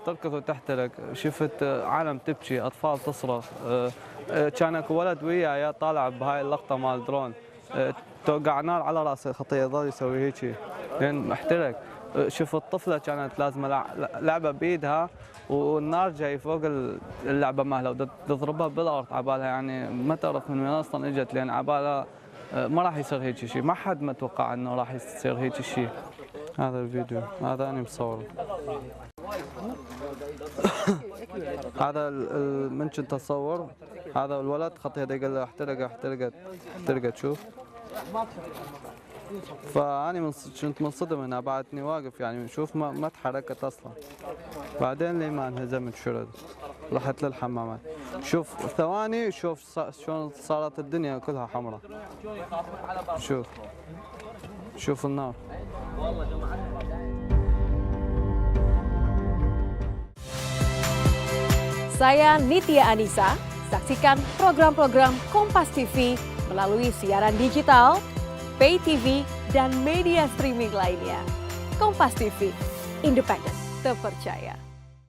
تركض وتحترق، شفت عالم تبكي، اطفال تصرخ. كان اكو ولد وياي طالع بهاي اللقطه مال درون، توقع نار على راسه خطيه، يظل يسوي هيك لين احترق. شفت طفله كانت لازمه لعبه بايدها والنار جاي فوق اللعبه مالها وتضربها بالارض عبالها، يعني ما تعرف من وين اصلا اجت، لان عبالها ما راح يصير هيك شيء، ما حد ما توقع انه راح يصير هيك شيء. هذا الفيديو هذا انا مصوره. هذا من كنت اصور، هذا الولد خطيه قال له احترقت شوف. فاني كنت منصدم هنا، بعدني واقف يعني شوف ما تحركت اصلا. بعدين لي ما انهزمت شرد، رحت للحمامات. شوف ثواني، شوف شلون صارت الدنيا كلها حمراء. شوف النار. Saya Nitya Anissa, saksikan program-program Kompas TV melalui siaran digital, pay TV, dan media streaming lainnya. Kompas TV, independen, terpercaya.